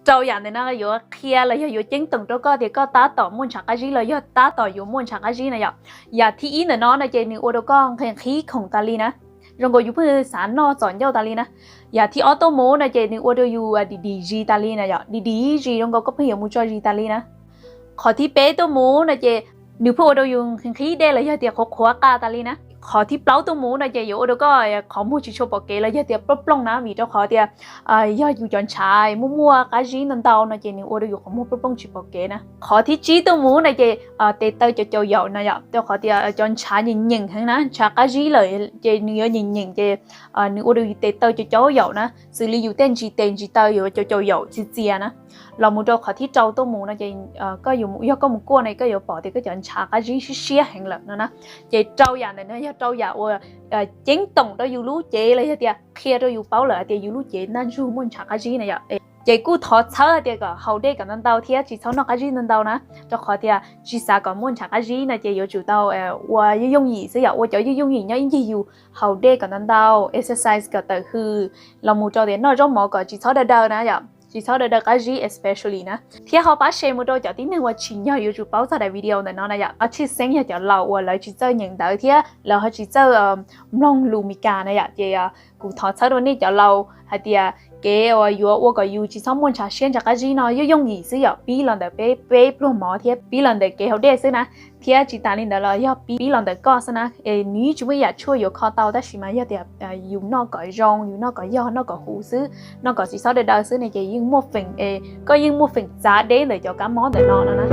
Rau yam ntawm no yuav qhia los yog yuav ceeb toom rau koj tias koj tab tom muaj ntshav qab zib los yog tab tom yuav muaj ntshav qab zib na yom. Yam thib ib ntawm no no ces nws ua rau koj nqhis nqhib khoom tas li na. Zoo nkaus yus pheej xav noj txom ncauj tas li na. Yam thib ob tuaj mus no ces nws ua rau yus dim dim zis tas li na yom, dim dim zis zoo nkaus koj pheej yuav mus tso zis tas li na. Qhov thib peb tuaj mus no ces nws pheej ua rau yus nqhis nqhib dej los yog tias qhuav qhuav qa tas li na. Qhov thib plaub tuaj mus no ces yuav ua rau koj qhov muag tsis tshua pom kev los yog tias plooj plooj na, vim rau qhov tias yog yus cov ntshav muaj muaj qab zib ntau ntau no ces nws ua rau yus qhov muag plooj plooj tsis pom kev na. Qhov thib tsib tuaj mus no ces tes taw cov caum yaum na yom, rau qhov tias cov ntshav nyeem nyeem heev na, ntshav qab zib lawm ces nws yuav nyeem nyeem ces nws ua rau yus tes taw cov caum yaum na, xws li yus tej ntsis tes ntsis taw yuav caum caum yaum txias txias na. Los mus rau qhov thib rau tuaj mus no ces koj yuav, yog koj mus kuaj no koj yuav pom tias koj cov ntshav qab zib siab siab heev lawm no na. Ces rau yam ntawm no yog rau yam uas ceeb toom rau yus lub cev los yog tias qhia rau yus paub lawm hais tias yus lub cev ntaj ntsug muaj ntshav qab zib na yom. Ces kuj thov txhawb hais tias kom haus dej kom ntau ntau thiab tsis txhob noj qab zib ntau ntau na, rau qhov tias tsis xav kom muaj ntshav qab zib no ces yuav tsum tau ua yooj yooj yim xwb yom, ua cov yooj yooj yim nyob ib ncig yus, haus dej kom ntau ntau, exercise kom tawm hws, los mus rau tias noj zaub mov kom tsis txhob daw daw na yom, tsis txhob daw daw qab zib especially na. Thiab ho pab share mus rau cov tib neeg uas tsim nyog yuav tsum paub txog daim video ntawm no na yom. Tshwj xeeb yog cov laus uas lawv tsis txawj nyeem ntawv thiab lawv ho tsis txawj mloog lus Meskas na yom, ces kuv thov txhawb rau nej cov laus hais tias kev uas yuav ua kom yus tsis txhob muaj ntshav siab ntshav qab zib no yooj yooj yim xwb yom, pib los ntawm peb, peb pluag mov thiab pib los ntawm kev haus dej xwb na. Thiab tsis tas li ntawd los yog pib los ntawm koj xwb na. Es nws yeej tsis muaj ib yam tshuaj yuav kho tau, tab sis mas yog tias yus noj kom zoo, yus noj kom yog, noj kom huv xwb, noj kom tsis txhob daw daw xwb ne ces yeej muaj feem, koj yeej muaj feem txav deb ntawm cov kab mob ntawm no no na.